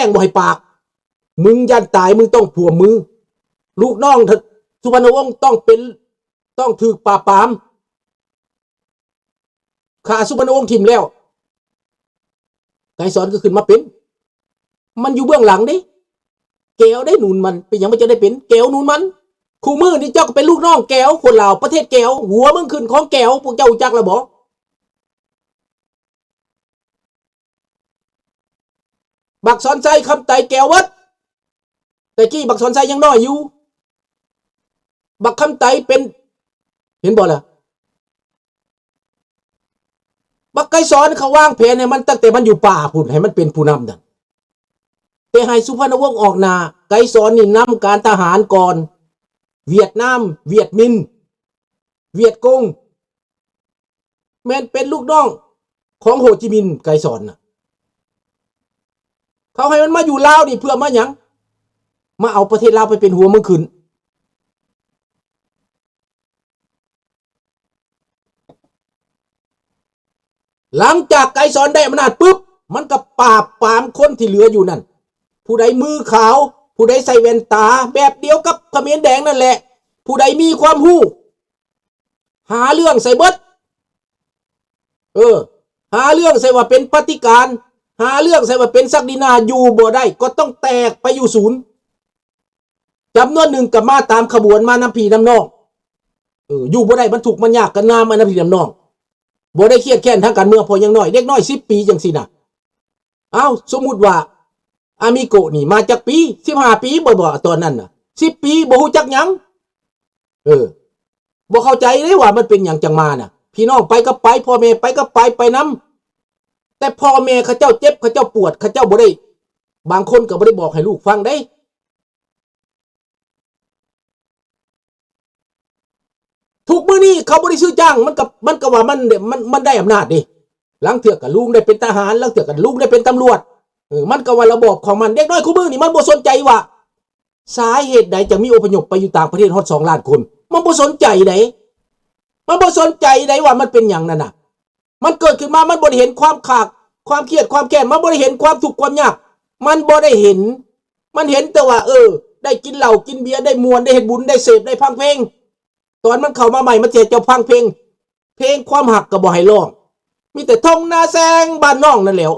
ງບໍ່ໃຫ້ປາກ. ມຶງຢ້ານຕາຍ ມຶງຕ້ອງພວມມື. ລູກນ້ອງ ສຸພັນນະວົງ ຕ້ອງເປັນ ຕ້ອງຖືກປາບປາມ. ຂ້າສຸພັນນະວົງຖິ້ມແລ້ວ ໄກສອນກໍຂຶ້ນມາເປັນ. ມັນຢູ່ເບື້ອງຫຼັງເດ້. ແກວໄດ້ໜູນມັນ. ເປັນຫຍັງມັນຈະໄດ້ເປັນ? ແກວໜູນມັນ. ຄູ່ມື້ນີ້ເຈົ້າກໍເປັນລູກນ້ອງແກວ ຄົນລາວປະເທດແກວ. ຫົວເມືອງຂຶ້ນຂອງແກວ ພວກເຈົ້າຮູ້ຈັກແລ້ວບໍ່? ບັກສອນໄຊ ຄຳໄຕ ແກວເບິດ. ແຕ່ກີ້ບັກສອນໄຊຍັງນ້ອຍຢູ່. ບັກຄຳໄຕເປັນ ເຫັນບໍ່ລະ? ບັກໄກສອນເຂົາວາງແຜນໃຫ້ມັນຕັ້ງແຕ່ມັນຢູ່ປ່າພຸ້ນ ໃຫ້ມັນເປັນຜູ້ນຳນັ້ນ. ແຕ່ໃຫ້ສຸພັນນະວົງອອກໜ້າ. ໄກສອນນີ້ນຳການທະຫານກ່ອນ. ຫວຽດນາມ, ຫວຽດມິນ, ຫວຽດກົງ. ແມ່ນເປັນລູກນ້ອງຂອງໂຮຈິມິນ ໄກສອນນະ. ເຂົາໃຫ້ມັນມາຢູ່ລາວນີ້ເພື່ອມາຫຍັງ? ມາເອົາປະເທດລາວໄປເປັນຫົວເມືອງຂຶ້ນ. ຫຼັງຈາກໄກສອນໄດ້ອຳນາດປຶບ ມັນກໍປາບປາມຄົນທີ່ເຫຼືອຢູ່ນັ້ນ. ຜູ້ໃດມືຂາວ, ຜູ້ໃດໃສ່ແວ່ນຕາ ແບບດຽວກັບຂະເໝນແດງນັ້ນແຫຼະ. ຜູ້ໃດມີຄວາມຮູ້ ຫາເລື່ອງໃສ່ເບິດ. ເອີ ຫາເລື່ອງໃສ່ວ່າເປັນປະຕິການ, ຫາເລື່ອງໃສ່ວ່າເປັນສັກດິນາ. ຢູ່ບໍ່ໄດ້ກໍຕ້ອງແຕກໄປຢູ່ສູນ. ຈຳນວນໜຶ່ງກໍມາຕາມຂະບວນ ມານຳພີ່ນຳນ້ອງ. ເອີ ຢູ່ບໍ່ໄດ້ ມັນທຸກມັນຍາກ ກໍນຳມານຳພີ່ນຳນ້ອງ. ບໍ່ໄດ້ຄຽດແຄ້ນທາງການເມືອງ ເພາະຍັງນ້ອຍ ເດັກນ້ອຍສິບປີຈັ່ງຊີ້ນະ. ອ້າວ ສົມມຸດວ່າອາມິໂກະນີ້ມາຈັກປີ? ສິບຫ້າປີບໍ່ ບໍ່ ຕອນນັ້ນນະ ສິບປີ ບໍ່ຮູ້ຈັກຫຍັງ. ເອີ ບໍ່ເຂົ້າໃຈເດ້ວ່າມັນເປັນຫຍັງຈັ່ງມານະ. ພີ່ນ້ອງໄປກໍໄປ, ພໍ່ແມ່ໄປກໍໄປ, ໄປນຳ. ແຕ່ພໍ່ແມ່ເຂົາເຈົ້າເຈັບ, ເຂົາເຈົ້າປວດ, ເຂົາເຈົ້າບໍ່ໄດ້, ບາງຄົນກໍບໍ່ໄດ້ບອກໃຫ້ລູກຟັງເດ້. ທຸກມື້ນີ້ເຂົາບໍ່ໄດ້ຊື້ຈ້າງ ມັນກໍ ມັນກໍວ່າມັນ ມັນ ມັນໄດ້ອຳນາດເດ້. ລາງເທື່ອກໍລຸງໄດ້ເປັນທະຫານ, ລາງເທື່ອກໍລຸງໄດ້ເປັນຕຳຫຼວດ. ເອີ ມັນກໍວ່າລະບອບຂອງມັນ. ເດັກນ້ອຍຄູ່ມື້ນີ້ມັນບໍ່ສົນໃຈວ່າ ສາເຫດໃດຈັ່ງມີອົບພະຍົບໄປຢູ່ຕ່າງປະເທດຮອດສອງລ້ານຄົນ? ມັນບໍ່ສົນໃຈໃດ໋. ມັນບໍ່ສົນໃຈໃດ໋ວ່າມັນເປັນຫຍັງນັ້ນນະ. ມັນເກີດຂຶ້ນມາ ມັນບໍ່ໄດ້ເຫັນຄວາມຂາກ ຄວາມຄຽດ ຄວາມແຄ້ນ, ມັນບໍ່ໄດ້ເຫັນຄວາມທຸກຄວາມຍາກ, ມັນບໍ່ໄດ້ເຫັນ. ມັນເຫັນແຕ່ວ່າ ເອີ ໄດ້ກິນເຫຼົ້າກິນເບຍ, ໄດ້ມ່ວນ, ໄດ້ເຮັດບຸນ, ໄດ້ເສບ, ໄດ້ຟັງເພງ. ຕອນມັນເຂົ້າມາໃໝ່ ມັນຊິໃຫ້ເຈົ້າຟັງເພງ, ເພງຄວາມຮັກກໍບໍ່ໃຫ້ຮ້ອງ, ມີແຕ່ທົ່ງນາແຊງບ້ານນ້ອງນັ້ນແຫຼ້ວ.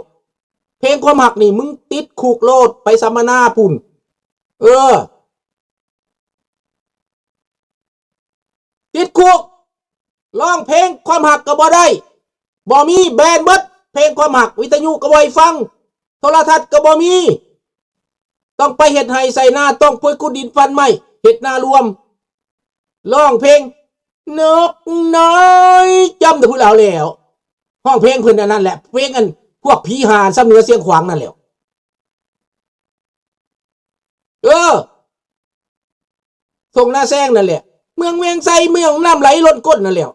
ເພງຄວາມຮັກນີ້ ມຶງຕິດຄຸກໂລດ, ໄປສຳມະນາພຸ້ນ. ເອີ. ຕິດຄຸກ, ຮ້ອງເພງຄວາມຮັກກໍບໍ່ໄດ້, ບໍ່ມີ, ແບນເບິດເພງຄວາມຮັກ, ວິທະຍຸກໍບໍ່ໃຫ້ຟັງ, ໂທລະທັດກໍບໍ່ມີ. ຕ້ອງໄປເຮັດໄຮ່ໄຖນາ, ຕ້ອງໄປຂຸດດິນຟັນໄມ້, ເຮັດນາລວມ, ຮ້ອງເພງນົກນ້ອຍຈ້ຳແຕ່ຜູ້ລາວແລ້ວ, ຮ້ອງເພງເພິ່ນອັນນັ້ນແຫຼະ, ເພງອັນພວກຜີຫານຊຳເໜືອຊຽງຂວາງນັ້ນແຫຼ້ວ. ເອີ ທົ່ງນາແຊງນັ້ນແຫຼະ, ເມືອງວຽງໄຊ, ເມືອງນ້ຳໄຫຼລົ້ນກົ້ນນັ້ນແຫຼ້ວ,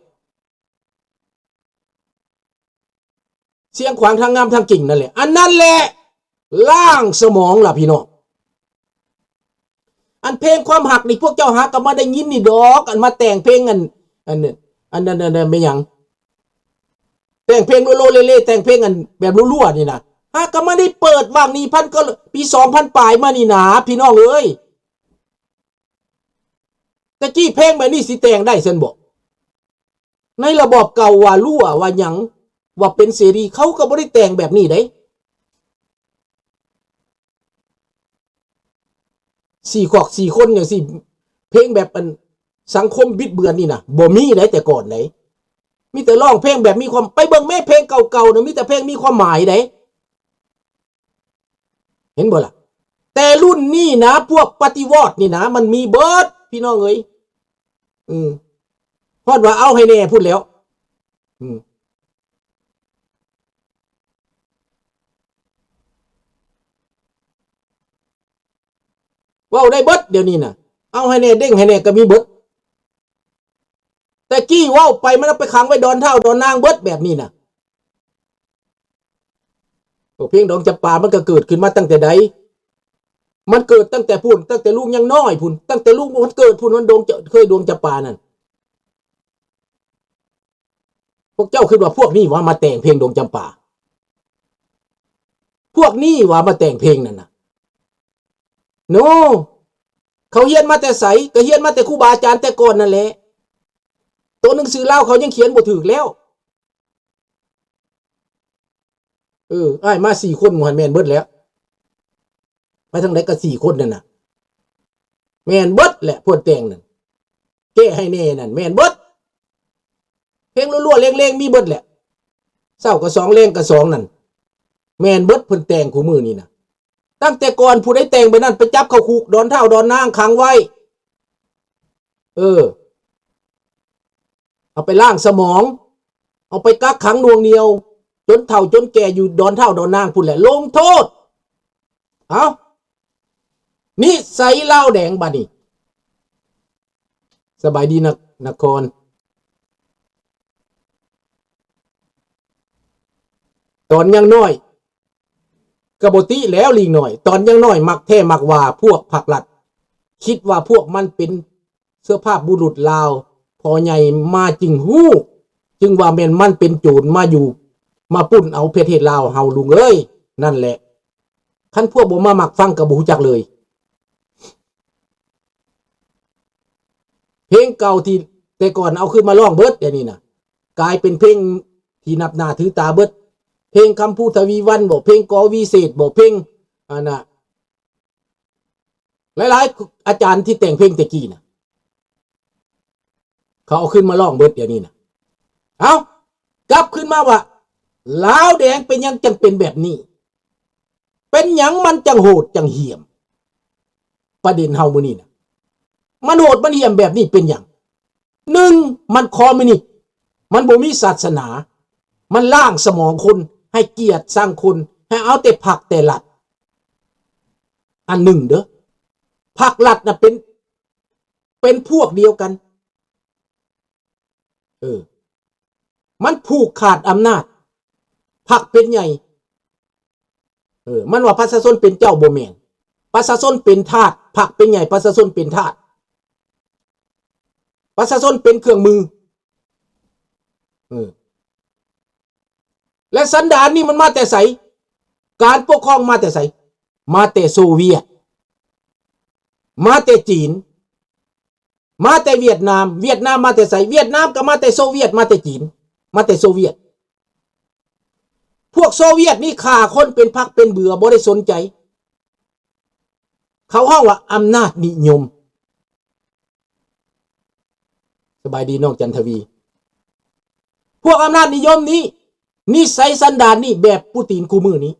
ຊຽງຂວາງທັງງາມທັງກິ່ງນັ້ນແຫຼະ, ອັນນັ້ນແຫຼະລ້າງສະໝອງລະພີ່ນ້ອງ. ອັນເພງຄວາມຮັກນີ້ ພວກເຈົ້າຫາກໍມາໄດ້ຍິນນີ້ດອກ, ອັນມາແຕ່ງເພງອັນ ອັນ ອັນນັ້ນ ອັນນັ້ນແມ່ນຫຍັງ? ແຕ່ງເພງໂລໆເລໆ, ແຕ່ງເພງອັນແບບລົວໆນີ້ນະ, ຫາກໍມາໄດ້ເປີດຫວ່າງນີ້ ພັນກໍ ປີສອງພັນປາຍມານີ້ນາ ພີ່ນ້ອງເອີຍ. ແຕ່ກີ້ເພງແບບນີ້ຊິແຕ່ງໄດ້ຊັ້ນບໍ? ໃນລະບອບເກົ່າວ່າລົວວ່າຫຍັງ ວ່າເປັນເສລີ ເຂົາກໍບໍ່ໄດ້ແຕ່ງແບບນີ້ເດ້. ສີ່ຄອກສີ່ຄົນຈັ່ງຊີ້, ເພງແບບອັນສັງຄົມບິດເບືອນນີ້ນະ ບໍ່ມີໃດແຕ່ກ່ອນໃດ. ມີແຕ່ຮ້ອງເພງແບບມີຄວາມ, ໄປເບິ່ງແມ້ເພງເກົ່າໆນະ ມີແຕ່ເພງມີຄວາມໝາຍໃດ. ເຫັນບໍ່ລະ? ແຕ່ລຸ້ນນີ້ນະ ພວກປະຕິວອດນີ້ນະ ມັນມີເບິດ ພີ່ນ້ອງເອີຍ. ອືມ ຮອດວ່າເອົາໃຫ້ແດ່ພຸ້ນແລ້ວ. ອືມ ເວົ້າໄດ້ເບິດດຽວນີ້ນະ, ເອົາໃຫ້ແດ່ ເດ້ງໃຫ້ແດ່ກໍມີເບິດ. ແຕ່ກີ້ເວົ້າໄປ ມັນເອົາໄປຂັງໄວ້ດອນທ້າວດອນນາງເບິດແບບນີ້ນະ. ໂອ້ ເພງດອງຈຳປາມັນກໍເກີດຂຶ້ນມາຕັ້ງແຕ່ໃດ? ມັນເກີດຕັ້ງແຕ່ພຸ້ນ, ຕັ້ງແຕ່ລຸງຍັງນ້ອຍພຸ້ນ, ຕັ້ງແຕ່ລຸງບໍ່ທັນເກີດພຸ້ນ ມັນດອງຈະ ເຄີຍດອງຈຳປານັ້ນ. ພວກເຈົ້າຄິດວ່າພວກນີ້ຫວາມາແຕ່ງເພງດອງຈຳປາ? ພວກນີ້ຫວາມາແຕ່ງເພງນັ້ນນະ? No. ເຂົາຮຽນມາແຕ່ໃສ? ກໍຮຽນມາແຕ່ຄູບາອາຈານແຕ່ກ່ອນນັ້ນແຫຼະ. ໂຕໜັງສືລາວເຂົາຍັງຂຽນບໍ່ຖືກແລ້ວ. ເອີ ອ້າຍມາສີ່ຄົນ ໝູ່ຫັ້ນແມ່ນເບິດແລ້ວ. ໄປທາງໃດກໍສີ່ຄົນນັ້ນນະ ແມ່ນເບິດແຫຼະ. ເພິ່ນແຕ່ງນັ້ນ ແກ້ໃຫ້ແດ່ນັ້ນ ແມ່ນເບິດ. ເພງລົວໆເລງໆ ມີເບິດແຫຼະ. ເຊົ້າກໍສອງ ແລງກໍສອງນັ້ນ ແມ່ນເບິດ. ເພິ່ນແຕ່ງຄູ່ມື້ນີ້ນະ. ຕັ້ງແຕ່ກ່ອນຜູ້ໃດແຕ່ງແບບນັ້ນ ໄປຈັບເຂົ້າຄຸກ ດອນທ້າວດອນນາງຂັງໄວ້. ເອີ ເອົາໄປລ້າງສະໝອງ ເອົາໄປກັກຂັງໜ່ວງໜ່ຽວ ຈົນເຖົ້າຈົນແກ່ຢູ່ດອນທ້າວດອນນາງພຸ້ນແຫຼະ ລົງໂທດ. ເອົ້າ ນິໄສລາວແດງບາດນີ້. ສະບາຍດີນະ ນະຄອນ. ຕອນຍັງນ້ອຍ ກໍບໍ່ຕິແລ້ວ ລີງນ້ອຍ. ຕອນຍັງນ້ອຍມັກແທ້ມັກວ່າພວກພັກລັດ ຄິດວ່າພວກມັນເປັນເສືອພາບບຸລຸດລາວ. ພໍໃຫຍ່ມາຈຶ່ງຮູ້ ຈຶ່ງວ່າແມ່ນມັນເປັນໂຈນມາຢູ່ ມາປຸ້ນເອົາປະເທດລາວເຮົາ ລຸງເອີຍ. ນັ້ນແຫຼະ ຄັນພວກບໍ່ມາມັກຟັງກໍບໍ່ຮູ້ຈັກເລີຍ. ເພງເກົ່າທີ່ແຕ່ກ່ອນເອົາຄືນມາຮ້ອງເບິດ ດຽວນີ້ນະ ກາຍເປັນເພງທີ່ນັບໜ້າຖືຕາເບິດ. ເພງຄຳພູທະວີວັນບໍ ເພງ ກ ວິເສດບໍ ເພງ ອັນນະ ຫຼາຍໆອາຈານທີ່ແຕ່ງເພງແຕ່ກີ້ນະ ເຂົາເອົາຄືນມາຮ້ອງເບິດ ດຽວນີ້ນະ. ເອົ້າ ກັບຄືນມາວ່າ ລາວແດງເປັນຫຍັງຈັ່ງເປັນແບບນີ້? ເປັນຫຍັງມັນຈັ່ງໂຫດຈັ່ງຫ້ຽມ? ປະເດັນເຮົາມື້ນີ້ນະ ມັນໂຫດມັນຫ້ຽມແບບນີ້ເປັນຫຍັງ? ໜຶ່ງ ມັນຄອມມິວນິດ ມັນບໍ່ມີສາສະໜາ ມັນລ້າງສະໝອງຄົນ ໃຫ້ກຽດຊັງຄົນ ໃຫ້ເອົາແຕ່ພັກແຕ່ລັດ. ອັນໜຶ່ງເດີ້ ພັກລັດນະເປັນ ເປັນພວກດຽວກັນ. ເອີ ມັນຜູກຂາດອຳນາດ ພັກເປັນໃຫຍ່. ເອີ ມັນວ່າປະຊາຊົນເປັນເຈົ້າ ບໍ່ແມ່ນ. ປະຊາຊົນເປັນທາດ ພັກເປັນໃຫຍ່ ປະຊາຊົນເປັນທາດ ປະຊາຊົນເປັນເຄື່ອງມື. ເອີ ແລະ ສັນດານນີ້ມັນມາແຕ່ໃສ? ການປົກຄອງມາແຕ່ໃສ? ມາແຕ່ໂຊວຽດ ມາແຕ່ຈີນ ມາແຕ່ຫວຽດນາມ. ຫວຽດນາມມາແຕ່ໃສ? ຫວຽດນາມກໍມາແຕ່ໂຊວຽດ ມາແຕ່ຈີນ ມາແຕ່ໂຊວຽດ. ພວກໂຊວຽດນີ້ຂ້າຄົນເປັນພັກເປັນເບືອ ບໍ່ໄດ້ສົນໃຈ. ເຂົາເວົ້າວ່າອຳນາດນິຍົມ. ສະບາຍດີນ້ອງຈັນທະວີ. ພວກອຳນາດນິຍົມນີ້ ນິໄສສັນດານນີ້ແບບປູຕີນຄູ່ມື້ນີ້.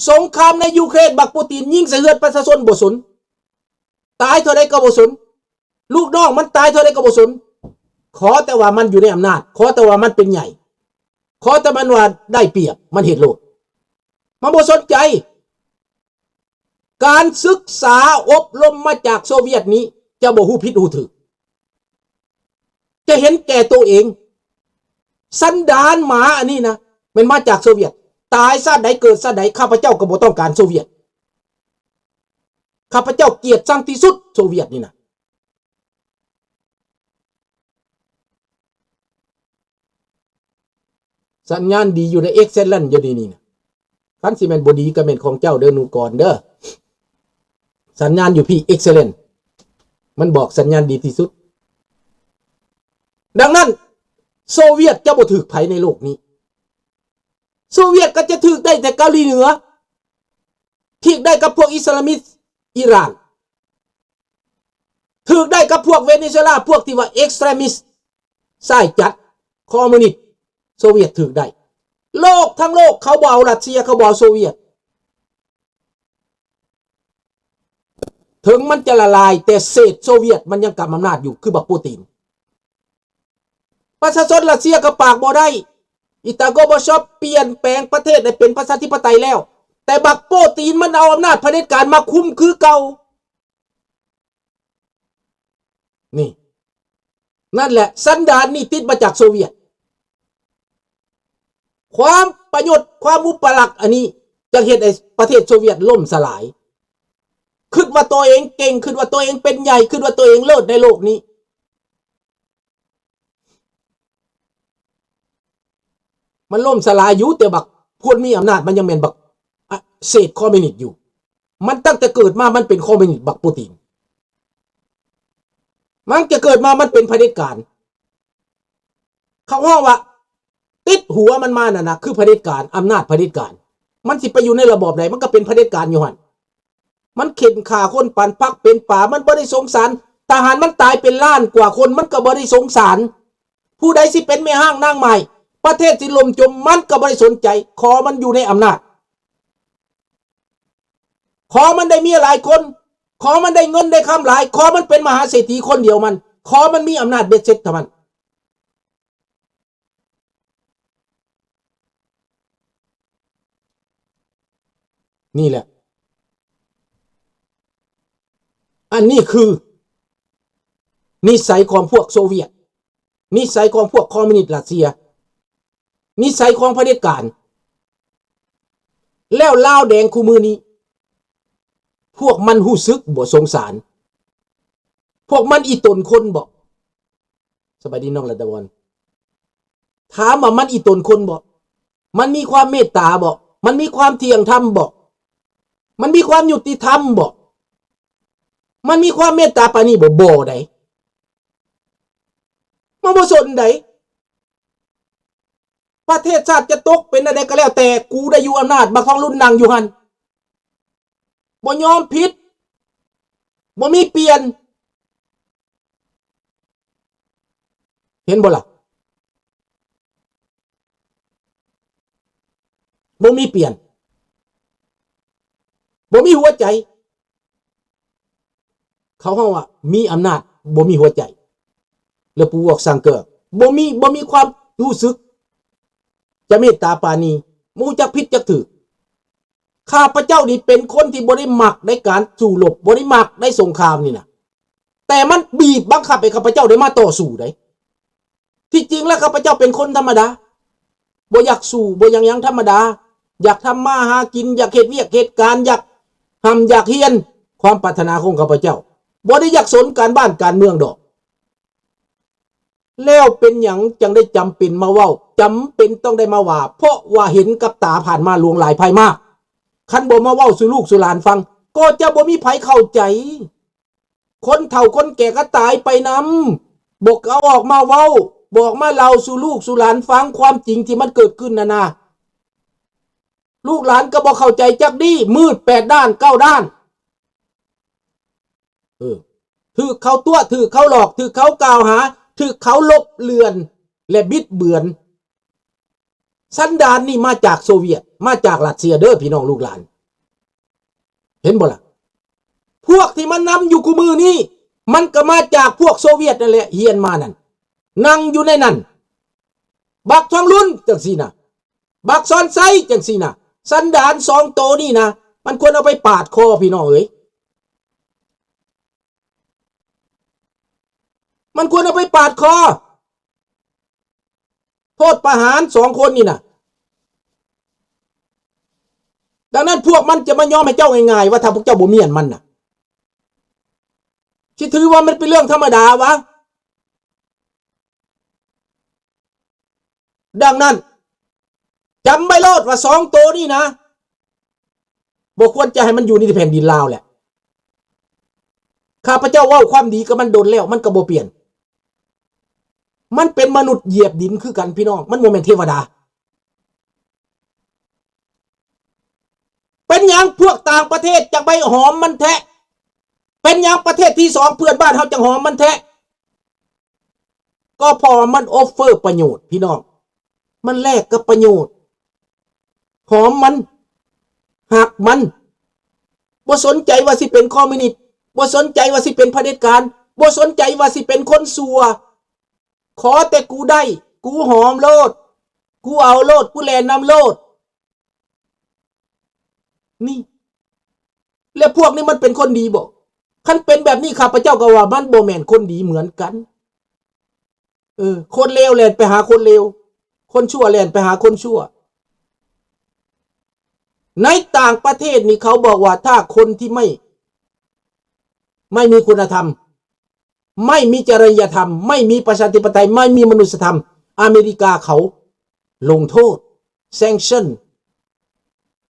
ສົງຄາມໃນຢູເຄຣນ ບັກປູຕີນຍິງໃສ່ເຮືອນປະຊາຊົນບໍ່ສົນ ຕາຍເທົ່າໃດກໍບໍ່ສົນ ລູກນ້ອງມັນຕາຍເທົ່າໃດກໍບໍ່ສົນ ຂໍແຕ່ວ່າມັນຢູ່ໃນອຳນາດ ຂໍແຕ່ວ່າມັນເປັນໃຫຍ່ ຂໍແຕ່ມັນວ່າໄດ້ປຽບ ມັນເຮັດໂລດ ມັນບໍ່ສົນໃຈ. ການສຶກສາອົບຮົມມາຈາກໂຊວຽດນີ້ ຈະບໍ່ຮູ້ຜິດຮູ້ຖືກ ຈະເຫັນແກ່ໂຕເອງ. ສັນດານໝາອັນນີ້ນະ ແມ່ນມາຈາກໂຊວຽດ. ຕາຍຊາດໃດເກີດຊາດໃດ ຂ້າພະເຈົ້າກໍບໍ່ຕ້ອງການໂຊວຽດ. ຂ້າພະເຈົ້າກຽດຊັງທີ່ສຸດໂຊວຽດນີ້ນະ. ສັນຍານດີຢູ່ໃນ excellent ຢູ່ນີ້ນີ້ນະ. ຄັນຊິແມ່ນບໍ່ດີກໍແມ່ນຂອງເຈົ້າເດີ ໜູກອນເດີ. ສັນຍານຢູ່ພີ້ excellent ມັນບອກສັນຍານດີທີ່ສຸດ. ດັ່ງນັ້ນ ໂຊວຽດຈະບໍ່ຖືກໃຜໃນໂລກນີ້. ໂຊວຽດກໍຈະຖືກໄດ້ແຕ່ເກົາຫຼີເໜືອ, ຖືກໄດ້ກັບພວກອິດສະລາມິດ ອີຣານ, ຖືກໄດ້ກັບພວກເວເນຊູເອລາ, ພວກທີ່ວ່າ extremist ຊ້າຍຈັດ ຄອມມູນິດ ໂຊວຽດຖືກໄດ້. ໂລກທັງໂລກເຂົາບໍ່ເອົາຣັດເຊຍ, ເຂົາບໍ່ເອົາໂຊວຽດ. ເຖິງມັນຈະລະລາຍ, ແຕ່ເສດໂຊວຽດມັນຍັງກຳອຳນາດຢູ່ ຄືບັກປູຕີນ. ປະຊາຊົນຣັດເຊຍກໍປາກບໍ່ໄດ້, ອີຕາໂກບາຊອບປ່ຽນແປງປະເທດໃຫ້ເປັນປະຊາທິປະໄຕແລ້ວ, ແຕ່ບັກປູຕີນມັນເອົາອຳນາດຜະເດັດການມາຄຸມຄືເກົ່າ. ນີ້ ນັ້ນແຫຼະ, ສັນດານນີ້ຕິດມາຈາກໂຊວຽດ. ຄວາມປະຍົດ, ຄວາມອຸປະລັກອັນນີ້ ຈັ່ງເຮັດໃຫ້ປະເທດໂຊວຽດລົ້ມສະຫຼາຍ. ຄິດວ່າຕົວເອງເກັ່ງ, ຄິດວ່າຕົວເອງເປັນໃຫຍ່, ຄິດວ່າຕົວເອງເລີດໃນໂລກນີ້. ມັນລົ້ມສະຫຼາຍຢູ່, ແຕ່ບັກຄົນມີອຳນາດມັນຍັງແມ່ນບັກ ອະ ເສບຄອມມິວນິດຢູ່. ມັນຕັ້ງແຕ່ເກີດມາມັນເປັນຄອມມິວນິດບັກປູຕິນ. ມັນຈະເກີດມາມັນເປັນຜະເດັດການ. ເຂົາເວົ້າວ່າ ຕິດຫົວມັນມານັ້ນນະ ຄືຜະເດັດການ, ອຳນາດຜະເດັດການ. ມັນຊິໄປຢູ່ໃນລະບອບໃດ ມັນກໍເປັນຜະເດັດການຢູ່ຫັ້ນ. ມັນເຂັ່ນຂ້າຄົນປັນຜັກເປັນປາ, ມັນບໍ່ໄດ້ສົງສານ. ທະຫານມັນຕາຍເປັນລ້ານກວ່າຄົນ, ມັນກໍບໍ່ໄດ້ສົງສານ. ຜູ້ໃດຊິເປັນແມ່ຮ້າງນາງໝ້າຍ, ປະເທດຊິລົ້ມຈົມ, ມັນກໍບໍ່ໄດ້ສົນໃຈ. ຂໍມັນຢູ່ໃນອຳນາດ. ຂໍມັນໄດ້ເມຍຫຼາຍຄົນ, ຂໍມັນໄດ້ເງິນໄດ້ຄຳຫຼາຍ, ຂໍມັນເປັນມະຫາເສດຖີຄົນດຽວມັນ, ຂໍມັນມີອຳນາດເບັດເສັດເທົ່ານັ້ນ. ນີ້ແຫຼະ ອັນນີ້ຄືນິໄສຂອງພວກໂຊວຽດ. ນິໄສຂອງພວກຄອມມິວນິດຣັດເຊຍ, ນິໄສຂອງຜະເດັດການ. ແລ້ວລາວແດງຄູ່ມື້ນີ້ ພວກມັນຮູ້ສຶກບໍ່ສົງສານ? ພວກມັນອີ່ຕົນຄົນບໍ່? ສະບາຍດີນ້ອງລັດດາວອນ. ຖາມວ່າມັນອີ່ຕົນຄົນບໍ່? ມັນມີຄວາມເມດຕາບໍ່? ມັນມີຄວາມທ່ຽງທຳບໍ່? ມັນມີຄວາມຍຸຕິທຳບໍ່? ມັນມີຄວາມເມດຕາປານີບໍ່? ບໍ່ໃດ. ມັນບໍ່ສົນໃດ. ປະເທດຊາດຈະຕົກເປັນອັນໃດກໍແລ້ວແຕ່, ກູໄດ້ຢູ່ອຳນາດ, ບັກທອງລຸນນັ່ງຢູ່ຫັ້ນ. ບໍ່ຍອມຜິດ, ບໍ່ມີປ່ຽນ. ເຫັນບໍ່ລະ? ບໍ່ມີປ່ຽນ, ບໍ່ມີຫົວໃຈ. ເຂົາເວົ້າວ່າມີອຳນາດ ບໍ່ມີຫົວໃຈ ແລ້ວຜູ້ອອກສ້າງເກີດ ບໍ່ມີ ບໍ່ມີຄວາມຮູ້ສຶກຈະເມດຕາປານີ, ບໍ່ຮູ້ຈັກຜິດຈັກຖືກ. ຂ້າພະເຈົ້ານີ້ເປັນຄົນທີ່ບໍ່ໄດ້ມັກໃນການສູ້ລົບ, ບໍ່ໄດ້ມັກໃນສົງຄາມນີ້ນະ, ແຕ່ມັນບີບບັງຄັບໃຫ້ຂ້າພະເຈົ້າໄດ້ມາຕໍ່ສູ້ໃດ. ທີ່ຈິງແລ້ວຂ້າພະເຈົ້າເປັນຄົນທຳມະດາ, ບໍ່ຢາກສູ້ ບໍ່ຢາກຫຍັງ, ທຳມະດາ, ຢາກທຳມາຫາກິນ, ຢາກເຮັດວຽກເຮັດການ, ຢາກຮ່ຳຢາກຮຽນ, ຄວາມປາດຖະໜາຂອງຂ້າພະເຈົ້າ ບໍ່ໄດ້ຢາກສົນການບ້ານການເມືອງດອກ. ແລ້ວເປັນຫຍັງຈັ່ງໄດ້ຈຳເປັນມາເວົ້າ, ຈຳເປັນຕ້ອງໄດ້ມາວ່າ? ເພາະວ່າເຫັນກັບຕາຜ່ານມາຫຼວງຫຼາຍໄພມາກ. ຄັນບໍ່ມາເວົ້າສູ່ລູກສູ່ຫຼານຟັງ, ກໍຈະບໍ່ມີໃຜເຂົ້າໃຈ. ຄົນເຖົ້າຄົນແກ່ກໍຕາຍໄປນຳ, ບໍ່ເອົາອອກມາເວົ້າ, ບໍ່ອອກມາເລົ່າສູ່ລູກສູ່ຫຼານຟັງຄວາມຈິງທີ່ມັນເກີດຂຶ້ນນັ້ນນະ. ລູກຫຼານກໍບໍ່ເຂົ້າໃຈຈັກດີ້, ມືດແປດດ້ານເກົ້າດ້ານ. ເອີ, ຖືກເຂົາຕົວະ, ຖືກເຂົາຫຼອກ, ຖືກເຂົາກ່າວຫາ, ຖືກເຂົາລົບເລື່ອນ ແລະ ບິດເບືອນ. ສັນດານນີ້ມາຈາກໂຊວຽດ, ມາຈາກຣັດເຊຍເດີ້ ພີ່ນ້ອງລູກຫຼານ. ເຫັນບໍ່ລະ? ພວກທີ່ມານຳຢູ່ຄູ່ມື້ນີ້ ມັນກໍມາຈາກພວກໂຊວຽດນັ້ນແຫຼະ, ຮຽນມານັ້ນ, ນັ່ງຢູ່ໃນນັ້ນ. ບັກທອງລຸນຈັ່ງຊີ້ນະ, ບັກສອນໄຊຈັ່ງຊີ້ນະ. ສັນດານສອງໂຕນີ້ນະ, ມັນຄວນເອົາໄປປາດຄໍ ພີ່ນ້ອງເອີຍ. ມັນຄວນເອົາໄປປາດຄໍ ໂທດປະຫານສອງຄົນນີ້ນະ. ດັ່ງນັ້ນພວກມັນຈະມາຍອມໃຫ້ເຈົ້າງ່າຍໆ ວ່າຖ້າພວກເຈົ້າບໍ່ມ້ຽນມັນນະ, ຊິຖືວ່າມັນເປັນເລື່ອງທຳມະດາວະ? ດັ່ງນັ້ນ ຈຳໄວ້ໂລດວ່າສອງໂຕນີ້ນະ ບໍ່ຄວນຈະໃຫ້ມັນຢູ່ໃນແຜ່ນດິນລາວແຫຼະ. ຂ້າພະເຈົ້າເວົ້າຄວາມດີກັບມັນດົນແລ້ວ, ມັນກໍບໍ່ປ່ຽນ. ມັນເປັນມະນຸດຢຽບດິນຄືກັນ ພີ່ນ້ອງ, ມັນບໍ່ແມ່ນເທວະດາ. ເປັນຫຍັງພວກຕ່າງປະເທດຈັ່ງໄປຫອມມັນແທ້? ເປັນຫຍັງປະເທດທີສອງເພື່ອນບ້ານເຮົາຈັ່ງຫອມມັນແທ້? ກໍເພາະວ່າມັນອອຟເຟີປະໂຫຍດ ພີ່ນ້ອງ, ມັນແລກກັບປະໂຫຍດ. ຫອມມັນ, ຮັກມັນ, ບໍ່ສົນໃຈວ່າຊິເປັນຄອມມິວນິດ, ບໍ່ສົນໃຈວ່າຊິເປັນຜະເດັດການ, ບໍ່ສົນໃຈວ່າຊິເປັນຄົນຊົ່ວ. ຂໍແຕ່ກູໄດ້, ກູຫອມໂລດ, ກູເອົາໂລດ, ກູແລ່ນນຳໂລດ. ນີ້ ແລະ ພວກນີ້ມັນເປັນຄົນດີບໍ່? ຄັນເປັນແບບນີ້ ຂ້າພະເຈົ້າກໍວ່າມັນບໍ່ແມ່ນຄົນດີເໝືອນກັນ. ເອີ ຄົນເລວແລ່ນໄປຫາຄົນເລວ, ຄົນຊົ່ວແລ່ນໄປຫາຄົນຊົ່ວ. ໃນຕ່າງປະເທດນີ້ ເຂົາບອກວ່າ ຖ້າຄົນທີ່ໄມ່ ໄມ່ມີຄຸນນະທຳ, ໄມ່ມີຈະລິຍະທຳ, ໄມ່ມີປະຊາທິປະໄຕ, ໄມ່ມີມະນຸດສະທຳ, ອາເມລິກາເຂົາລົງໂທດ, ແຊງເຊິນ,